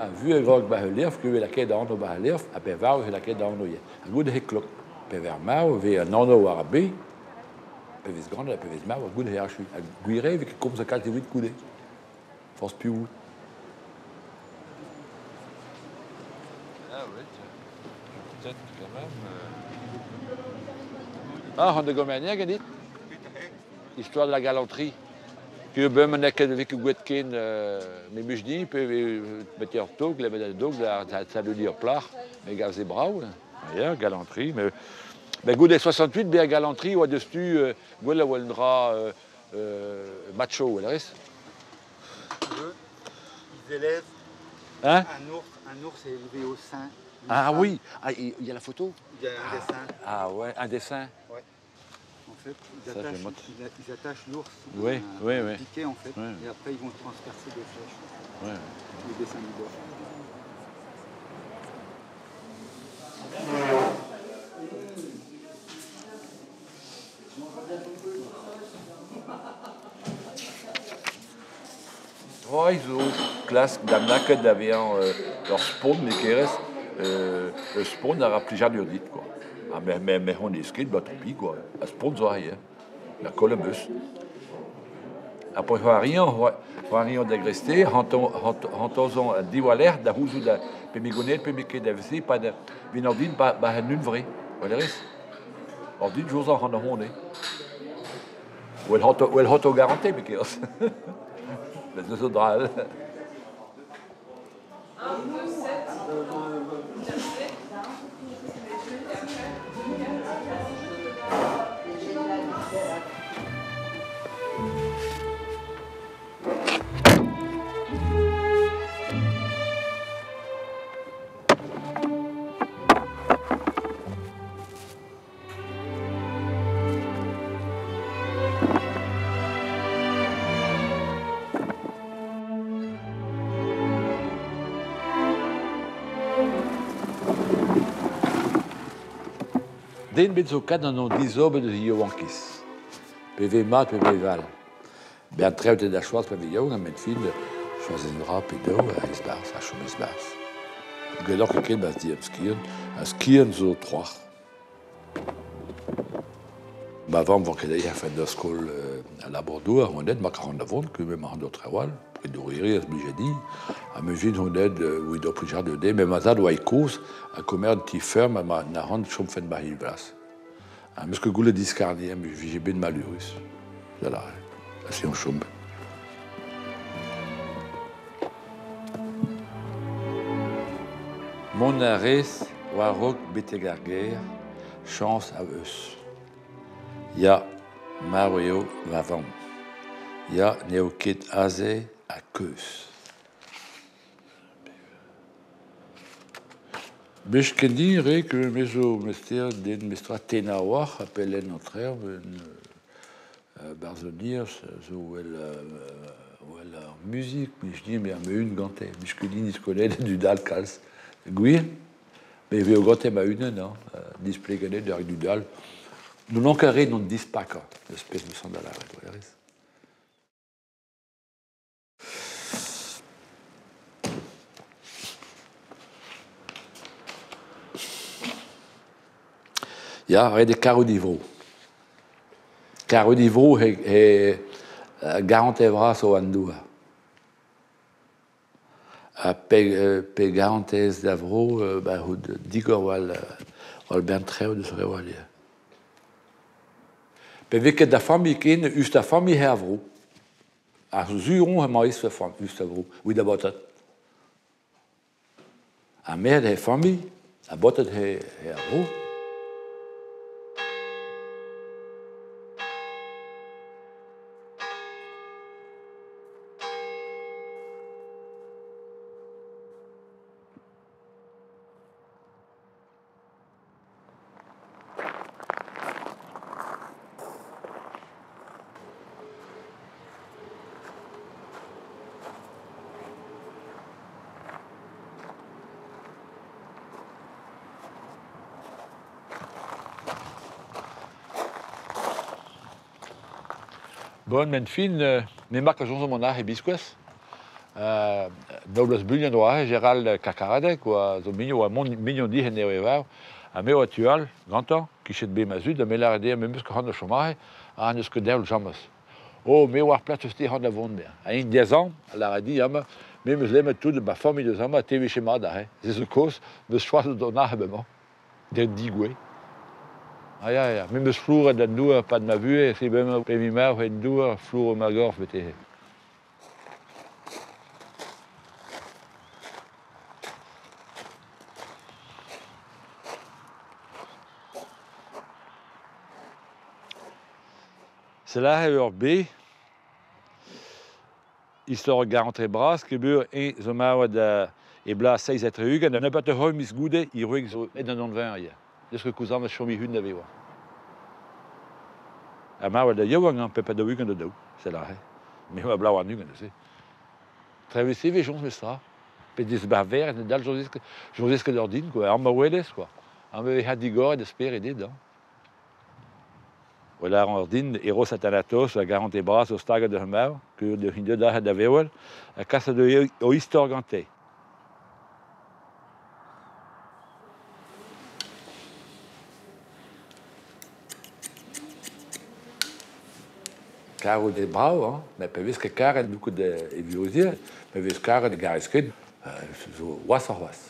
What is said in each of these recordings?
A vuhez grog ba ul lerf, ku lakaet anv ba ul lerf, ha pe varv e lakaet anv ivez. Ha goude he klok. Pe ver marv e vez an anv war ar be, pe vez ganet ha pe vez marv, ha goude he achu. Ha gwir eo e vez ket komz kalz evit goude. Forzh piv out. Ah oui, peut-être quand même. Ah, on de gomernier ganit? Histoire de la galanterie. Ku bem n'eo ket vez ket gwet ken me 'mije dit pe vez ur tog, levet an dog da saludiñ ur plac'h, me gav se brav. Ya, galanterie, mais ben goude 68 bezañ galanterie oa deus-tu gwell a oa un dra macho, a rez. Ils élèvent Hein? un ours est élevé au sein. Ah femme. oui, ah, il y a la photo? Il y a un dessin. Ah ouais, un dessin. Ouais. En fait, ils Ça, attachent, je monte. ils attachent l'ours Oui, à un oui, oui. piquet en fait, Oui. et après ils vont transpercer des flèches. Oui. Le dessin du bois. Troy zo klask d'am lakaat da vezañ ur spont me kerez, ur spont a ra plijadur dit quoi. Ha me c'hon ket, bah tant pis quoi. Ar spont zo aze, hein. La koll am eus. Ha pa c'hoariañ da greste, hantozañ an diwaller da c'houzout da pe me goned pe me ket da veze pa da vin ordin ba ba an hunvre. Voilà rez. Ordin jozañ c'hant ar hon, eh. Well hanto garante me kerez. Ben zo dra all. 1, 2, 7, 4, 7. Den bet zo kat an an dizober deus yaouankiz. Pe vez mat, pe vez val. Ben trevet da choaz pa vez yaouank, met fin, choaz en dra pe daou, a ez barz, a chom ez barz. Gwelloc'h ket ket ba'z di am skiant, a skiant zo troac'h. Ma vamm vo ket aer fin da skol a labour-douar, on ed, ma karan da vont, ku me ma ran d'o trewal, predouriri az blije di, ha me jin hon ed oa d'o plijadur de, met ma zad oa e kozh, ha komer un ti ferm ha ma na ran chomfen ma hil vlas. Ha meus ket goulet diskarnier, me vije bet malurus. Voilà, ha se on chom. Mont a rez war-raok betek ar gêr, chañs a eus. Ya, marv eo va vamm. Ya, n'eo ket aze ha keuz. Blij ket din re ke me zo mester den mestra tennañ a-walc'h ha pelenn an traoù barzhoniezh zo well well ar muzik blij din bezañ ma-unan gante. Blij ket din diskolet dud all kalz. Gwir, me vezo gante ma-unan, hein, displeganet d'ar dud all. N'on ket re d'hon dispakañ, eus pezh 'meus c'hoant da lâret, war-rez. Ya, ret eo karout e vro. Karout e vro he garantez vras eo an douar. Ha pe garantez da vro, ba c'hout digor war bern traoù deus reoù all ivez. Pe vez ket da familh ken, us da familh eo ar vro. Ar sur on emañ us da vro, evit da baotred. Ha merc'hed he familh a baotred he ar vro. Bon, men fin, me mak a soñj mont aze biskoazh. Noblesse Bugnan oa Gérald Kakaradek oa zo mignon oa mont mignon di hen eo e var. Ha me oa tu all, gantañ, kichet be ma zud, ha me lâret dezhañ, me 'meus ket c'hoant da chom aze, ha n'eus ket devl james. Oh, me oar plat eus te c'hoant da vont, me. Ha eñ dezhañ, a lâret dit amañ, me 'meus lemmet tout ma familh deus amañ, te 'vije mat aze. Se zo kaoz, 'meus choazet dont aze bremañ. Dre digouezh. Ah ya, ya, me 'meus flouret an douar 'pad ma vuhez, se bremañ pe vi marv en douar, flouro ma gorf bete. Sell aze ur bez. Istor garantez bras kebur eñ zo marvet e bloaz 67. Un nebeut ur miz goude e wreg zo aet d'an anv ivez. N'eus ket koulz amzer chom e-unan da vevañ. Ha marvet da yaouank hein, pep a 40 da daou, sell aze. Me oa bloaz warn-ugent neuze. Travezh ivez soñj memestra. Pe disbarveret ne dal soñj ket ordin quoi, amañ welez quoi. Amañ e vez digoret da spered dit hein. O lârañ din Eros ha Thanatos a garantez bras o stagañ d'ur marv, que deut aze da vervel, ha kaset o istor gante. Karout eo brav, hein, met pa vez ket karet n'eo ket evuruzier, pa vez karet ne garez ket, zo gwashoc'h c'hoazh.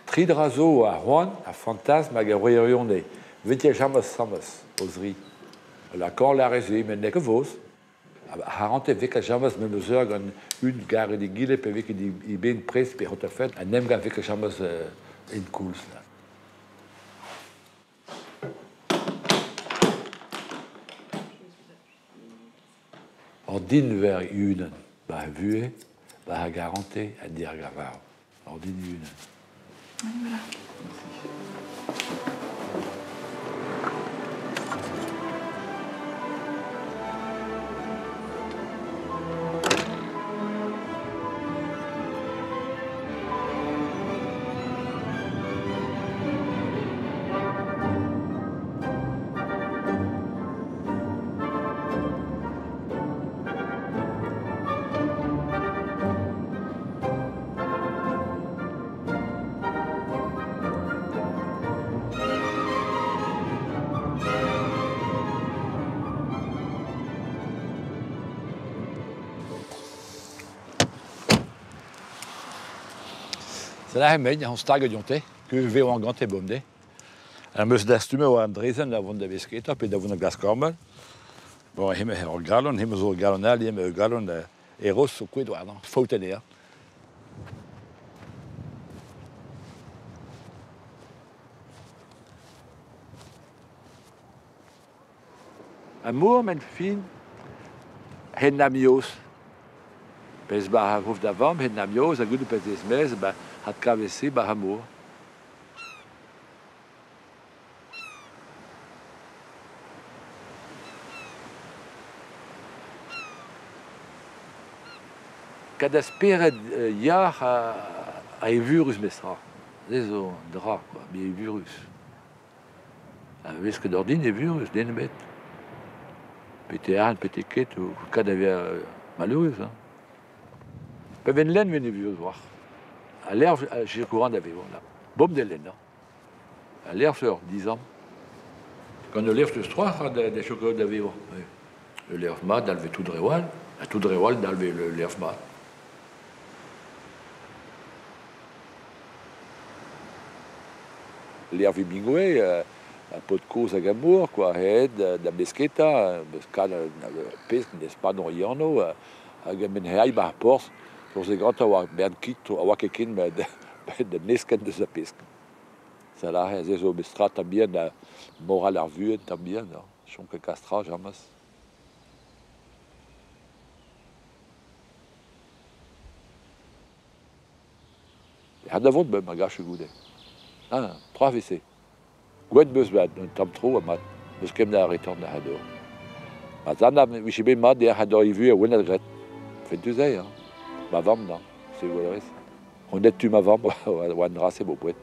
Tri dra zo ar c'hoant, ar fantasm hag ar wirionez. Vit james asambles, o zri. Lakañ lârez-se, met n'eo ket faos. C'harantez 'vez ket james memes eur gant un garet egile pe vez ket e ben prest pe c'hoant an emgav 'vez ket james en koulz. Ordin ver unan, ba he vuhez, ba he garantez ha dir gavar. Ordin unan. Voilà. Sell aze mein, hon staget dionte, ke vevañ gante bemdez. Am eus dastumet war an draezhenn da vont da besketa pe da vont da glask ormel. Bon, hemañ ur galon, hemañ zo ur galon all, hemañ ur galon Eros zo kouezhet warnañ, faot anezhañ. Amour, men fin, hen amioz. Pezh ba hof da vamm, hen amioz, ha goude pezh ez mez, ba hat kavez-se ba amour. Kad a spered yac'h a evurus mestra. Se zo an dra, quoi, me evurus. A vez ket ordin evurus, den ebet. Pete arc'hant, pete ket, o kad a vezañ malheurus. Hein. Pa ven lenn ven evurus war. A lec'h j'ai courant da vevañ là. Bom de lenn. Hein. A lec'h ur dizamm. Gant ul levr deus trois da chokolat da vevañ. Oui. Le levr mat dalve tout drewal, ha tout drewal dalve le levr mat. Levr Hemingway, un paotr kozh hag amour, quoi, aet da besketa, kad pesk n'eus pas anv, hag en heai ba ar porzh, soñj gantañ war bern kig, a oa ket ken da neskenn deus ar pesk. Ça là, se zo mestra tamm bihan moral ar vuhez tamm bihan, chom ket kastra james. Ha da vont ma gache goude. Ah, tra vese. Gwenn beus bat, un tamm tro ha mat. Meus ket da retorn da c'hador. Ma zan vije bet mat da c'hador i vu a wenn gret. Fentus eo, hein. Ma vamm, non, c'est gwellerez. On tu ma vamm, oa an dra-se bo poet.